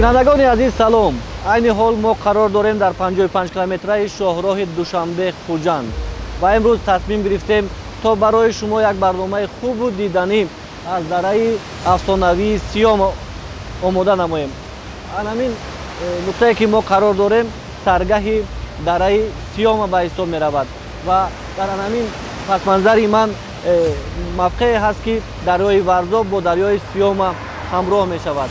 Бинандагони азиз, салом. Айни ҳол мо қарор дорем дар 55 километраи шоҳроҳи Душанбе-Хуҷанд ва имрӯз тасмим гирифтем то барои шумо як барномаи хубу диданӣ аз дараи афсонавии Сиёма омода намоем. Ан ҳамин нуқтае ки мо қарор дорем саргаҳи дараи Сиёма ба ҳисоб меравад ва дар ан ҳамин пасманзари ман мавқее ҳаст ки дарёи Варзоб бо дарёи Сиёма ҳамроҳ мешавад.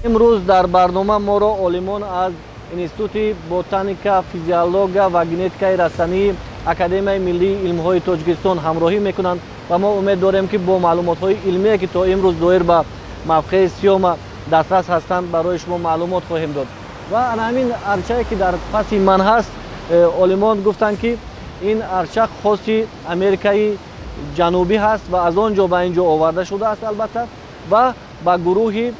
Имрӯз дар барнома моро олимон аз Институти ботаника, физиология ва генетикаи растании Академияи миллии илмҳои Тоҷикистон ҳамроҳӣ мекунанд ва мо умед дорем ки бо маълумотҳои илмие ки то имрӯз доир ба мавқеи Сиёма дастрас ҳастанд барои шумо маълумот хоҳем дод. Ва ана ҳамин арчае ки дар паси ман ҳаст, олимон гуфтанд ки ин арча хоси Америкаи Ҷанубӣ ҳаст ва аз он ҷо ба ин ҷо оварда шудааст, албатта, ва ба гурӯҳи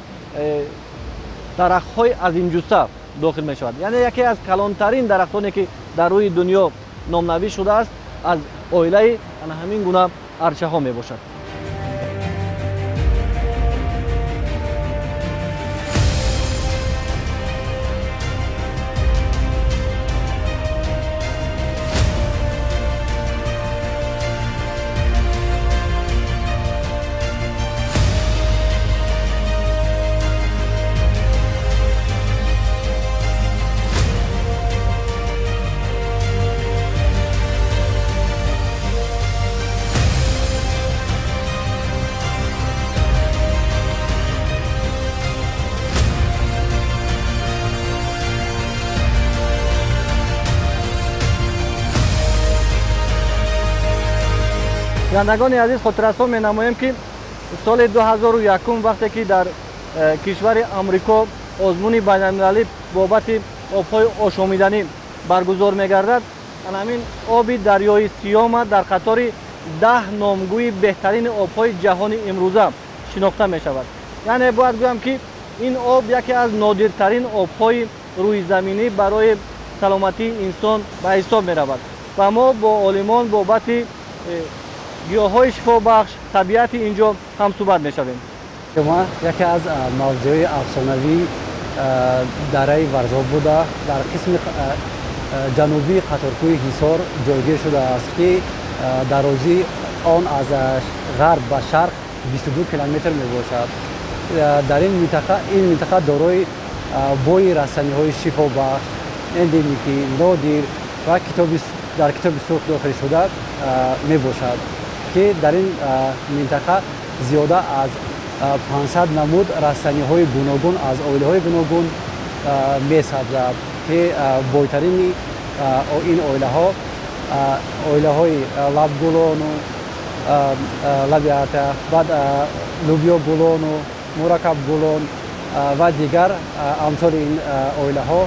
дарахтҳои азимҷусса дохил мешавад. Яъне яке аз калонтарин дарахтоне ки дар рӯи дунё номнавис шудааст аз оилаи ана ҳамин гуна арчаҳо мебошад. Бинандагони азиз, хотиррасон менамоем ки соли 2001 вақте ки дар кишвари Амрико озмуни байналмилалӣ бобати обҳои ошомиданӣ баргузор мегардад, ана ҳамин оби дарёи Сиёма дар қатори 10 номгӯи беҳтарини обҳои ҷаҳони имрӯза шинохта мешавад. Яъне бояд гӯям ки ин об яке аз нодиртарин обҳои рӯизаминӣ барои саломатии инсон ба ҳисоб меравад ва мо бо олимон бобати гиёҳҳои шифобахш, табиати ин ҷо ҳамсӯҳбат мешавем. Сиёма яке аз мавзеъҳои афсонавии дараи Варзоб буда, дар қисми ҷанубии қаторкӯҳи Ҳисор ҷойгир шудааст ки дарозии он аз ғарб ба шарқ 22 километр мебошад. Дар ин минтақа дорои бои растаниҳои шифобахш, эндемикӣ, нодир ва дар китоби сурх дохил шуда мебошад ки дар ин минтақа зиёда аз 500 намуд растаниҳои гуногун аз оилаҳои гуногун месабзад ки бойтарини ин оилаҳо оилаҳои лабгулону лабиата, баъд лубёгулону мураккабгулон ва дигар амсоли ин оилаҳо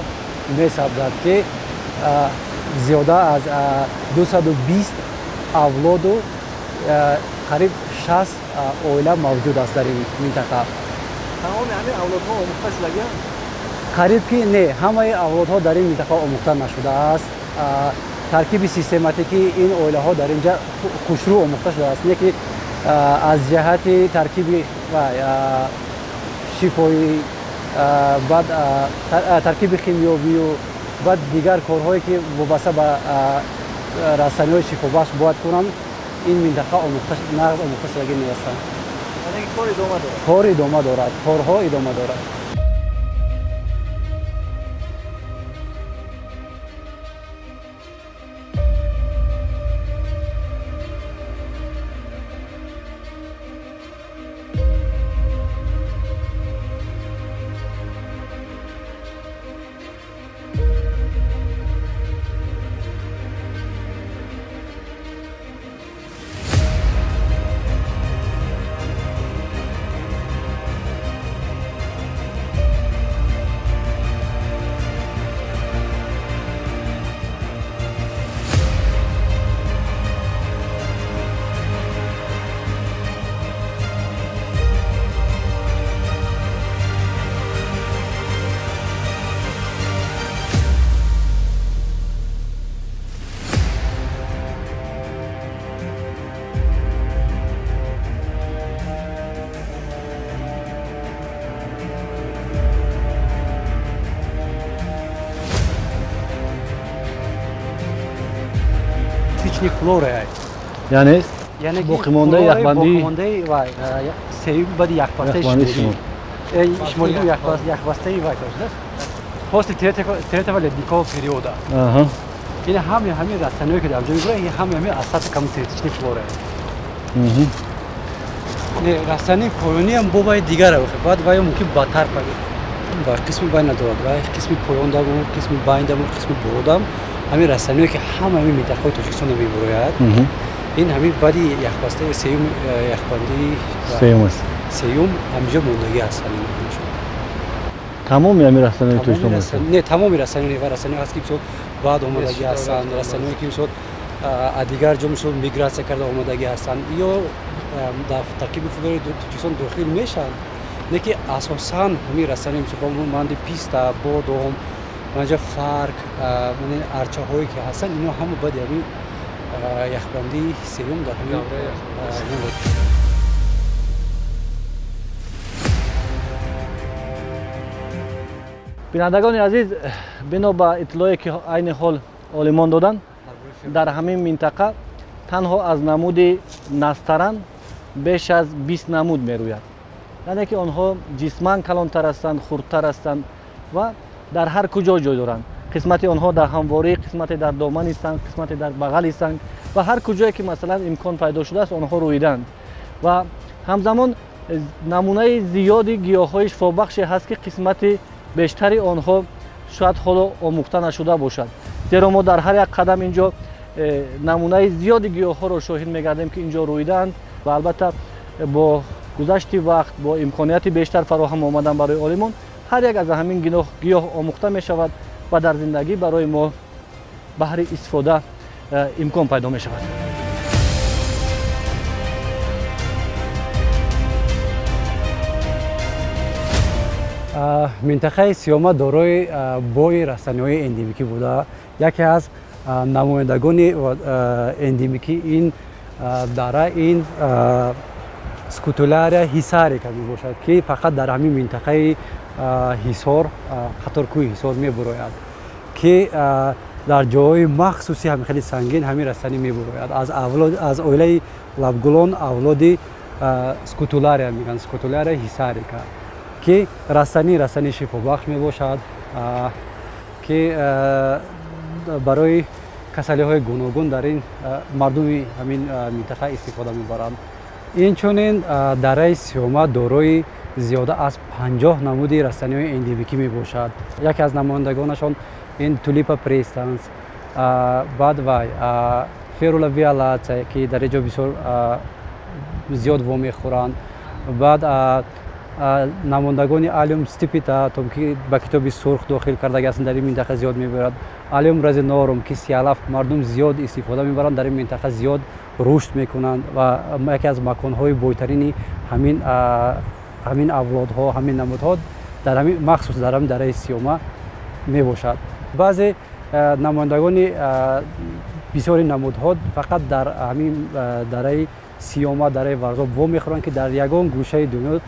месабзад ки зиёда аз 220 авлоду қариб 60 оила мавҷуд аст дар ин минтақа. Тамоми ҳамин авлодҳо омӯхта шудагианд? Қариб ки не, ҳамаи авлодҳо дар ин минтақа омӯхта нашудааст. Таркиби систематикии ин оилаҳо дар ин ҷа хушрӯ омӯхта шудааст, не ки аз ҷиҳати таркиби шифоӣ, баъд таркиби химиёвию баъд дигар корҳое ки вобаста ба растаниҳои шифобахш бояд кунанд, ин минтақа нағз омӯхта шудагӣ нестанд. Яъне ки кор идома дорад? Кор идома дорад, корҳо идома дорад. третичный флора. Яъне боқимондаи яхбандии боқимондаи ва сеюм баъди яхбастаи шимолӣ яхбастаи вай шудааст. После третьего ледникового периода. Ин ҳамаи ҳамин растаниҳое ки дар ҷо мебуранд, ин ҳамаи ҳамин остаток ҳамин третичный флора. Растании поёниам бо вай дигар баъд вай мумкин бадтар ба қисми байн надорад. Вай қисми поёндаму, қисми байндаму, қисми болодам ҳамин растаниҳое ки ҳама ҳамин минтақаҳои Тоҷикистонро мебурояд, ин ҳамин баъди яхбастаи сеюм, яхбандии сеюм ҳаминҷо мондагӣ ҳаст. Тамоми ҳамин растаниҳои Тоҷикистон ҳастанд? Не, тамоми растаниҳо ва растаниҳо ҳаст ки мисол баъд омадагӣ ҳастанд, растаниҳое ки мисол аз дигар ҷо мисол мигратсия карда омадагӣ ҳастанд ё дар таркиби флораи Тоҷикистон дохил мешаванд, не ки асосан ҳамин растаниҳо мисол монанди писта, бодом, манҷа фарк, арчаҳое ки ҳастанд, ино ҳама баъди ҳамин яхбандии сеюм дар ҳамин. Бинандагони азиз, бино ба иттилое ки айни ҳол олимон доданд, дар ҳамин минтақа танҳо аз намуди настаран беш аз 20 намуд мерӯяд. Яъне ки онҳо ҷисман калонтар ҳастанд, хурдтар ҳастанд ва дар ҳар куҷо ҷой доранд. Қисмати онҳо дар ҳамворӣ, қисмате дар домани санг, қисмате дар бағали санг ва ҳар куҷое ки масалан имкон пайдо шудааст онҳо рӯиданд. Ва ҳамзамон намунаи зиёди гиёҳҳои шифобахше ҳаст ки қисмати бештари онҳо шояд ҳоло омӯхта нашуда бошад. Зеро мо дар ҳар як қадам инҷо намунаи зиёди гиёҳҳоро шоҳид мегардем ки инҷо рӯидаанд ва албатта бо гузашти вақт, бо имконияти бештар фароҳам омадан барои олимон, ҳар як аз ҳамин гиёҳ омӯхта мешавад ва дар зиндагӣ барои мо баҳри истифода имкон пайдо мешавад. Минтақаи Сиёма дорои бои растаниҳои эндемикӣ буда. Яке аз намояндагони эндемикӣ ин дара ин скутулярия ҳисарика мебошад, ки фақат дар ҳамин минтақаи Ҳисор, қаторкӯҳи Ҳисор мебурояд, ки дар ҷойҳои махсуси ҳамин хеле сангин ҳамин растанӣ мебурояд. Аз оилаи лабгулон авлоди скутулярия мегӯянд, скутулярия ҳисарика, ки растанӣ шифобахш мебошад, ки барои касалиҳои гуногун дар ин мардуми ҳамин минтақа истифода мебаранд. Инчунин дараи Сиёма дорои зиёда аз 50 намуди растаниҳои эндемикӣ мебошад. Яке аз намояндагонашон ин тулипа престанс, баъд вай ферула виолатсия, ки дар ин ҷо бисёр зиёд вомехӯранд, баъд намояндагони алиум стипитатум, ки ба китоби сурх дохил кардаги ҳастанд, дар ин минтақа зиёд мебарад, алиум розинорум, ки сиалаф мардум зиёд истифода мебаранд, дар ин минтақа зиёд рушд мекунанд ва яке аз маконҳои бойтарини ҳамин авлодҳо, ҳамин намудҳо дар ҳамин махсус дар ҳамин дараи Сиёма мебошад. Баъзе намояндагони бисёри намудҳо фақат дар ҳамин дараи Сиёма, дараи Варзоб вомехӯранд, ки дар ягон гӯшаи дунё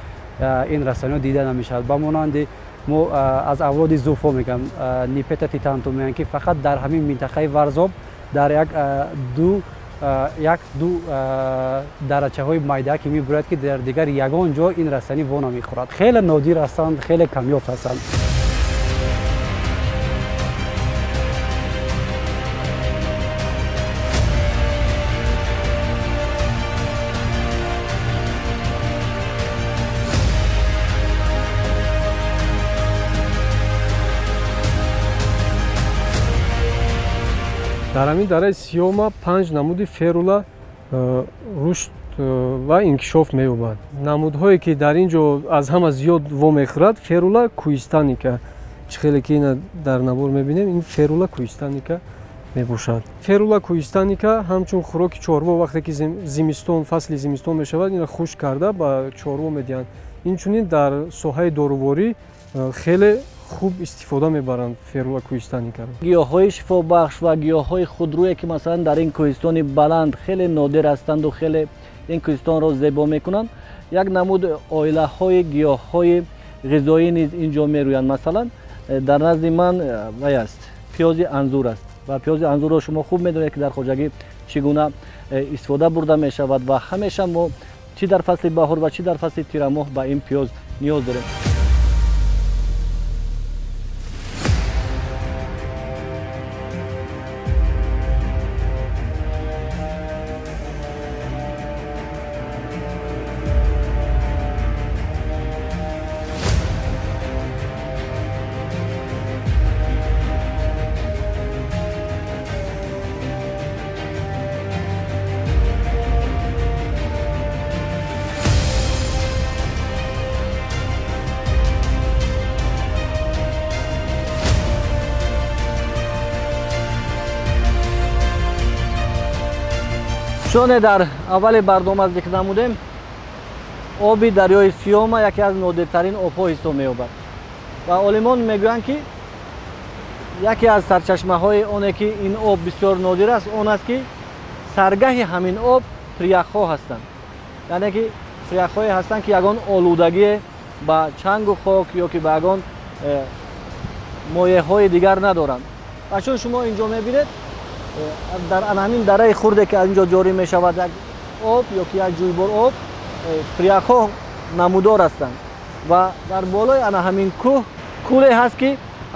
ин растаниҳо дида намешавад. Ба монанди мо аз авлоди зуфо мегӯям, нипета титантум мегӯянд, ки фақат дар ҳамин минтақаи Варзоб дар як ду дарачаҳои майда ки мебурад, ки дар дигар ягон ҷо ин растанӣ во намехӯрад. Хеле нодир ҳастанд, хеле камёб ҳастанд. Дар ҳамин дараи Сиёма 5 намуди ферула рушд ва инкишоф меёбад. Намудҳое ки дар ин ҷо аз ҳама зиёд вомехӯрад ферула кӯҳистаника. Чӣ хеле ки ина дар навор мебинем, ин ферула кӯҳистаника мебошад. Ферула кӯҳистаника ҳамчун хӯроки чорво вақте ки зимистон, фасли зимистон мешавад, ина хушк карда ба чорво медиҳанд. Инчунин дар соҳаи доруворӣ хеле хуб истифода мебаранд ферула кӯҳистаникаро. Гиёҳҳои шифобахш ва гиёҳҳои худрӯе ки масалан дар ин кӯҳистони баланд хеле нодир ҳастанду хеле ин кӯҳистонро зебо мекунанд, як намуд оилаҳои гиёҳҳои ғизоӣ низ ин ҷо мерӯянд. Масалан дар назди ман вай аст, пиёзи анзур аст ва пиёзи анзурро шумо хуб медонед ки дар хоҷагӣ чӣ гуна истифода бурда мешавад ва ҳамеша мо чӣ дар фасли баҳор ва чӣ дар фасли тирамоҳ ба ин пиёз ниёз дорем. Чуне дар аввали барнома зикр намудем, оби дарёи Сиёма яке аз нодиртарин обҳо ҳисоб меёбад ва олимон мегӯянд, ки яке аз сарчашмаҳои оне ки ин об бисёр нодир аст, он аст ки саргаҳи ҳамин об прияхҳо ҳастанд, яъне ки прияхҳое ҳастанд, ки ягон олудагие ба чангу хок ё ки ба ягон моеъҳои дигар надоранд. Ва чун шумо инҷо мебинед, дар ҳамин дараи хурде ки аз инҷо ҷорӣ мешавад як об ё ки як ҷӯйбор об, прияхҳо намудор ҳастанд ва дар болои ана ҳамин кӯҳ кӯле ҳаст, ки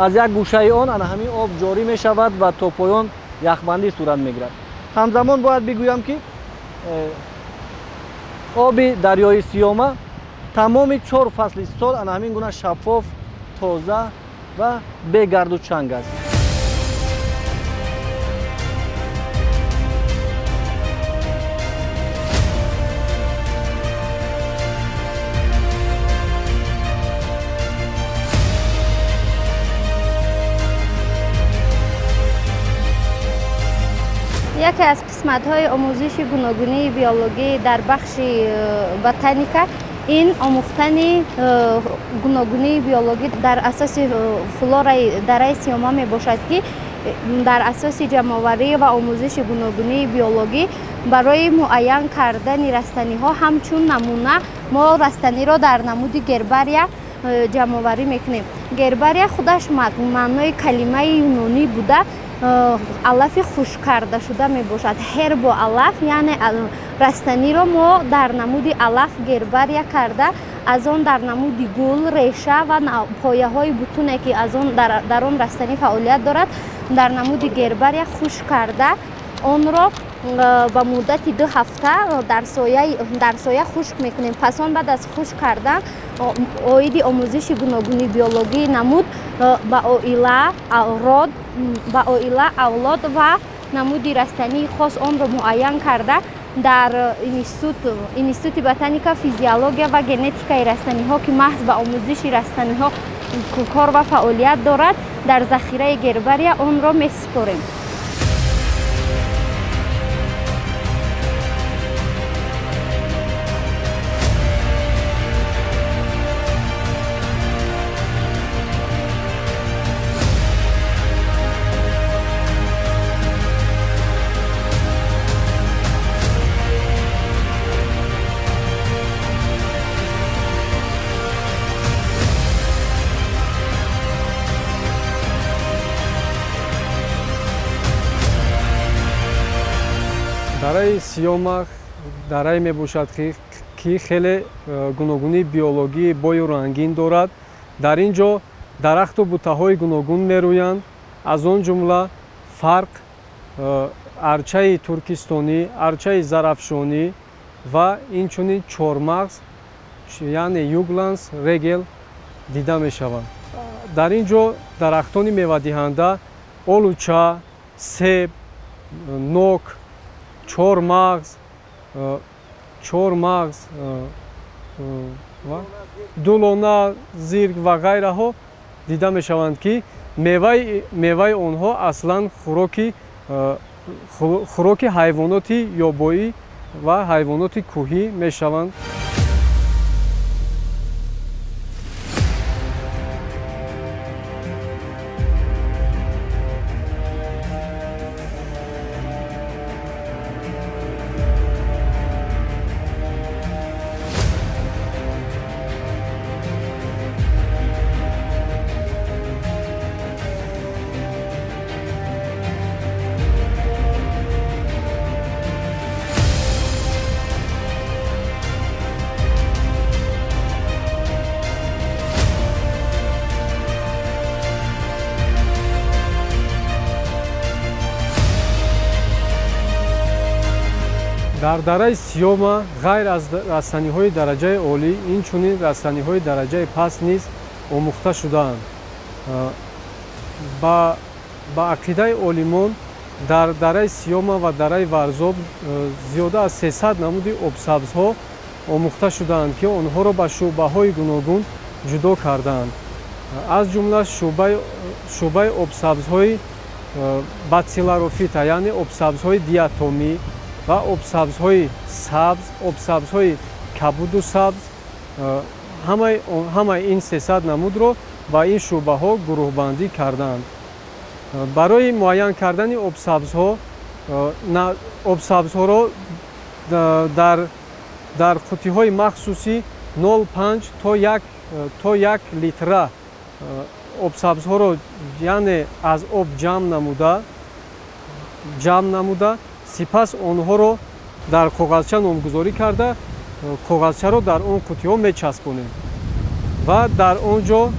аз як гӯшаи он ана ҳамин об ҷорӣ мешавад ва то поён яхбандӣ сурат мегирад. Ҳамзамон бояд бигӯям, ки оби дарёи Сиёма тамоми 4 фасли сол ана ҳамин гуна шаффоф, тоза ва бегарду чанг аст. Яке аз қисматҳои омӯзиши гуногунии биологӣ дар бахши ботаника ин омӯхтани гуногунии биологӣ дар асоси флораи дараи Сиёма мебошад, ки дар асоси ҷамъоварӣ ва омӯзиши гуногунии биологӣ барои муайян кардани растаниҳо ҳамчун намуна мо растаниро дар намуди гербария ҷамъоварӣ мекунем. Гербария худаш маънои калимаи юнонӣ буда, алафи хушк карда шуда мебошад. Ҳербо алаф, яъне растаниро мо дар намуди алаф гербария карда, аз он дар намуди гул, реша ва пояҳои бутуне, ки аз он дар он растанӣ фаъолият дорад, дар намуди гербария хушк карда онро ба муддати 2 ҳафта дар соя хушк мекунем. Пас он баъд аз хушк кардан оиди омӯзиши гуногуни биологии намуд ба оила, род, ба оила, авлод ва намуди растании хос онро муайян карда дар институти ботаника, физиология ва генетикаи растаниҳо, ки маҳз ба омӯзиши растаниҳо кор ва фаъолият дорад, дар захираи гербария онро месупорем. Дараи Сиёма дарае мебошад, ки хеле гуногунии биологии бою рангин дорад. Дар ин ҷо дарахту бутаҳои гуногун мерӯянд, аз он ҷумла фарқ, арчаи туркистонӣ, арчаи зарафшонӣ ва инчунин чормағз, яъне югланс, регел дида мешаванд. Дар ин ҷо дарахтони мевадиҳанда олуча, себ, нок, чормағз, дулона, зирг ва ғайраҳо дида мешаванд, ки меваи онҳо аслан хӯроки ҳайвоноти ёбоӣ ва ҳайвоноти кӯҳӣ мешаванд. Дар дараи Сиёма ғайр аз растаниҳои дараҷаи олӣ, инчунин растаниҳои дараҷаи паст низ омӯхта шудаанд. Ба ақидаи олимон, дар дараи Сиёма ва дараи Варзоб зиёда аз 300 намуди обсабзҳо омӯхта шудаанд, ки онҳоро ба шӯъбаҳои гуногун ҷудо кардаанд. Аз ҷумла шӯъбаи обсабзҳои бацилларофита, яъне обсабзҳои диатомӣ ва обсабзҳои сабз, обсабзҳои кабуду сабз, ҳамаи ин 300 намудро ба ин шӯъбаҳо гурӯҳбандӣ кардаанд. Барои муайян кардани обсабзҳо, обсабзҳоро дар қуттиҳои махсуси 0,5 то 1 литра обсабзҳоро, яъне аз об ҷамъ намуда, сипас онҳоро дар коғазча номгузорӣ карда, коғазчаро дар он қуттиҳо мечаспонем ва дар он ҷо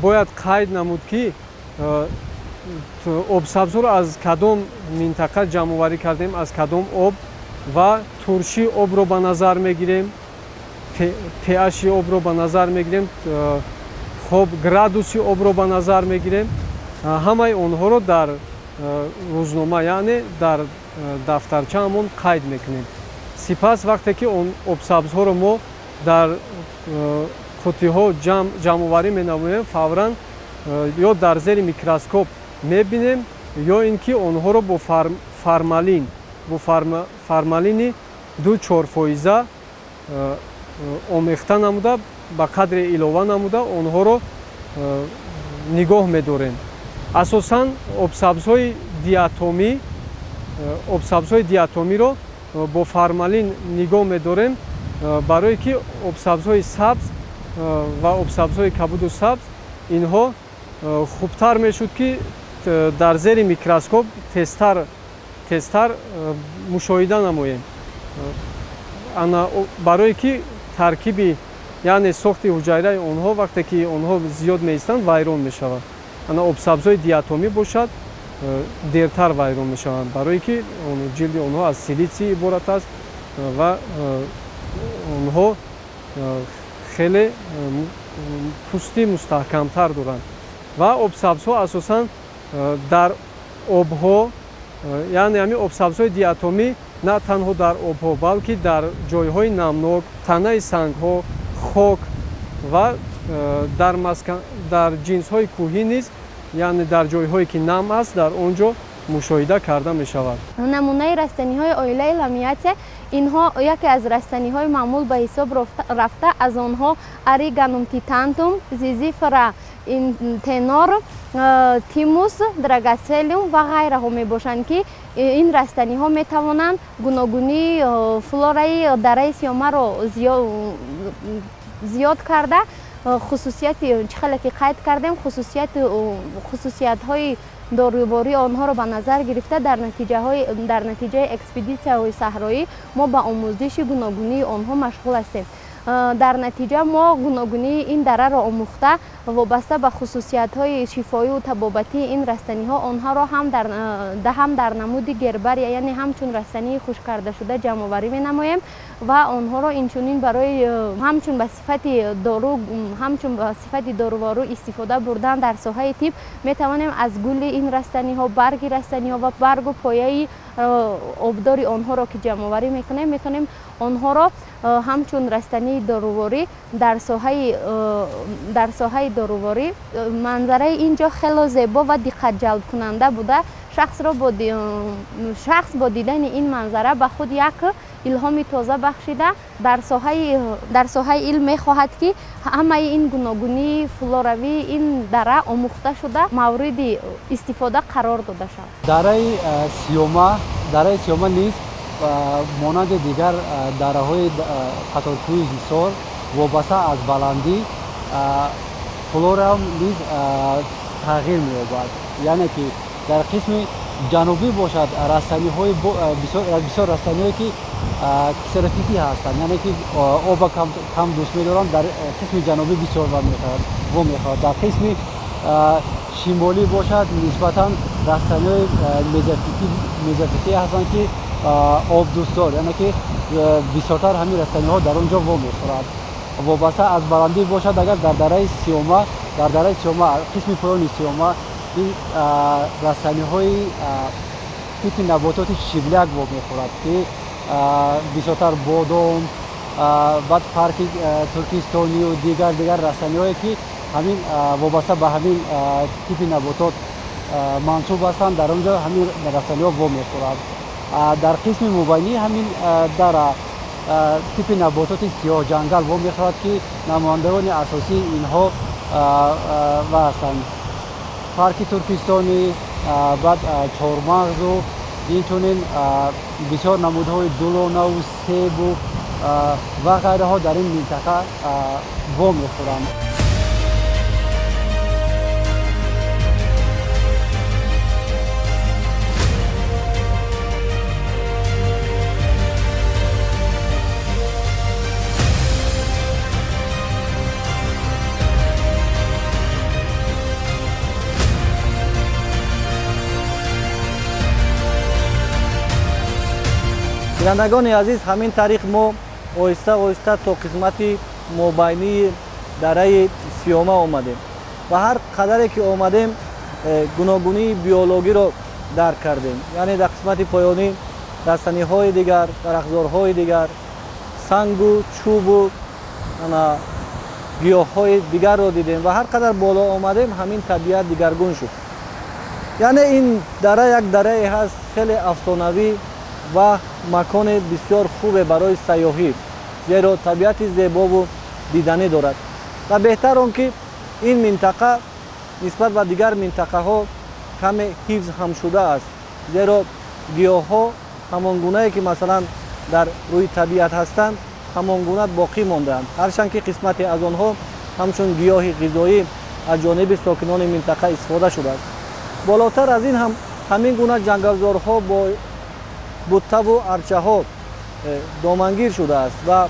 бояд қайд намуд, ки обсабзҳоро аз кадом минтақа ҷамъоварӣ кардем, аз кадом об, ва туршии обро ба назар мегирем, pH-и обро ба назар мегирем, хоб градуси обро ба назар мегирем. Ҳамаи онҳоро дар рӯзнома, яъне дар дафтарчаамон қайд мекунем. Сипас вақте ки он обсабзҳоро мо дар қуттиҳо ҷамъоварӣ менамоем, фавран ё дар зери микроскоп мебинем, ё ин ки онҳоро бо формалин, бо формалини 2,4% омехта намуда, ба қадре илова намуда онҳоро нигоҳ медорем. Асосан обсабзҳои диатомиро бо формалин нигоҳ медорем, барое ки обсабзҳои сабз ва обсабзҳои кабуду сабз инҳо хубтар мешуд, ки дар зери микроскоп тезтар мушоҳида намоем. Барое ки таркиби, яъне сохти ҳуҷайраи онҳо вақте ки онҳо зиёд меистанд, вайрон мешавад. Ана обсабзҳои диатомӣ бошад, дертар вайрон мешаванд, барое ки ҷилди онҳо аз силитсий иборат аст ва онҳо хеле пӯсти мустаҳкамтар доранд. Ва обсабзҳо асосан дар обҳо, яъне ҳамин обсабзҳои диатомӣ на танҳо дар обҳо, балки дар ҷойҳои намнок, танаи сангҳо, хок ва дар ҷинсҳои кӯҳӣ низ, яъне дар ҷойҳое ки нам аст, дар он ҷо мушоҳида карда мешавад. Намунаи растаниҳои оилаи ламиатсия инҳо яке аз растаниҳои маъмул ба ҳисоб рафта, аз онҳо ориганум титантум, зизифра тенор, тимус, драгоселиум ва ғайраҳо мебошанд, ки ин растаниҳо метавонанд гуногунии флораи дараи Сиёмаро зиёд карда, хусусияти чӣ хеле ки қайд кардем, хусусиятҳои дорувории онҳоро ба назар гирифта, дар натиҷаи экспедитсияҳои саҳроӣ мо ба омӯзиши гуногунии онҳо машғул ҳастем. Дар натиҷа мо гуногунии ин дараро омӯхта, вобаста ба хусусиятҳои шифоию табобатии ин растаниҳо онҳоро ҳам дар намуди гербария, яъне ҳамчун растании хушккардашуда ҷамъоварӣ менамоем ва онҳоро инчунин барои ҳамчун ба сифати дору, ҳамчун ба сифати дорувору истифода бурдан дар соҳаи тиб метавонем аз гули ин растаниҳо, барги растаниҳо ва баргу пояи обдори онҳоро ки ҷамъоварӣ мекунем, метавонем онҳоро ҳамчун растании доруворӣ дар соҳаи доруворӣ. Манзараи ин ҷо хело зебо ва диққатҷалбкунанда буда, шахс бо дидани ин манзара ба худ як илҳоми тоза бахшида, дар соҳаи илм мехоҳад, ки ҳамаи ин гуногунии флоравии ин дара омӯхта шуда, мавриди истифода қарор дода шавад. Дараи Сиёма низ монанди дигар дараҳои қаторкӯҳи Ҳисор вобаста аз баландӣ флораам низ тағйир меёбад. Яъне ки дар қисми ҷанубӣ бошад, растаниҳои бисёр растаниҳое ки ксерофитӣ ҳастанд, яъне ки оба кам дӯст медоранд, дар қисми ҷанубӣ бисёр вомехӯрад. Дар қисми шимолӣ бошад, нисбатан растаниҳои мезофитӣ ҳастанд, ки обдӯстдор, яъне ки бисёртар ҳамин растаниҳо дар он ҷо вомехӯрад. Вобаста аз баландӣ бошад, агар дар дараи Сиёма, дар дараи Сиёма, қисми поёни Сиёма, ин растаниҳои типи набототи шибляк вомехӯрад, ки бисёртар бодом, баъд фарки туркистонию дигар растаниҳое, ки ҳамин вобаста ба ҳамин типи наботот мансуб ҳастанд, дар он ҷо ҳамин растаниҳо вомехӯрад. Дар қисми мубайнии ҳамин дара типи набототи сиёҳҷангал вомехӯрад, ки намояндагони асосии инҳо ва ҳастанд фарки туркистонӣ, баъд чормағзу, инчунин бисёр намудҳои дулонаву себу ва ғайраҳо дар ин минтақа вомехӯранд. Бинандагони азиз, ҳамин тариқ мо оҳиста оҳиста то қисмати мобайнии дараи Сиёма омадем ва ҳар қадаре ки омадем, гуногунии биологиро дарк кардем. Яъне дар қисмати поёнӣ растаниҳои дигар, дарахтзорҳои дигар, сангу чӯбу гиёҳҳои дигарро дидем ва ҳар қадар боло омадем, ҳамин табиат дигаргун шуд. Яъне ин дара як дарае ҳаст хеле афсонавӣ ва макони бисёр хубе барои сайёҳӣ, зеро табиати зебову диданӣ дорад. Ва беҳтар он ки ин минтақа нисбат ба дигар минтақаҳо каме ҳифз ҳам шудааст, зеро гиёҳҳо ҳамон гунае ки масалан дар рӯи табиат ҳастанд, ҳамон гуна боқӣ мондаанд, ҳарчанд ки қисмате аз онҳо ҳамчун гиёҳи ғизоӣ аз ҷониби сокинони минтақа истифода шудааст. Болотар аз ин ҳам ҳамин гуна ҷангалзорҳо бо буттаву арчаҳо домангир шудааст ва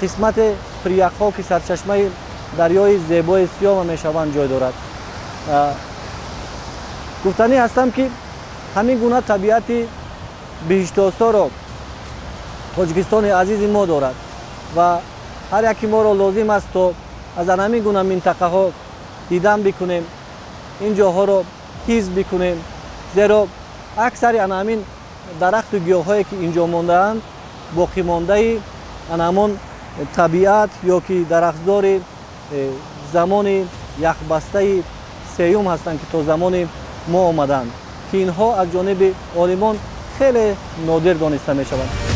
қисмати пиряхҳо, ки сарчашмаи дарёи зебои Сиёма мешаванд, ҷой дорад. Гуфтанӣ ҳастам, ки ҳамин гуна табиати биҳиштосоро Тоҷикистони азизи мо дорад ва ҳар яки моро лозим аст то аз ҳамин гуна минтақаҳо дидан бикунем, ин ҷоҳоро ҳифз бикунем, зеро аксари ана ҳамин дарахту гиёҳҳое ки инҷо мондаанд, боқимондаи ана ҳамон табиат ё ки дарахтзори замони яхбастаи сеюм ҳастанд, ки то замони мо омаданд, ки инҳо аз ҷониби олимон хеле нодир дониста мешаванд.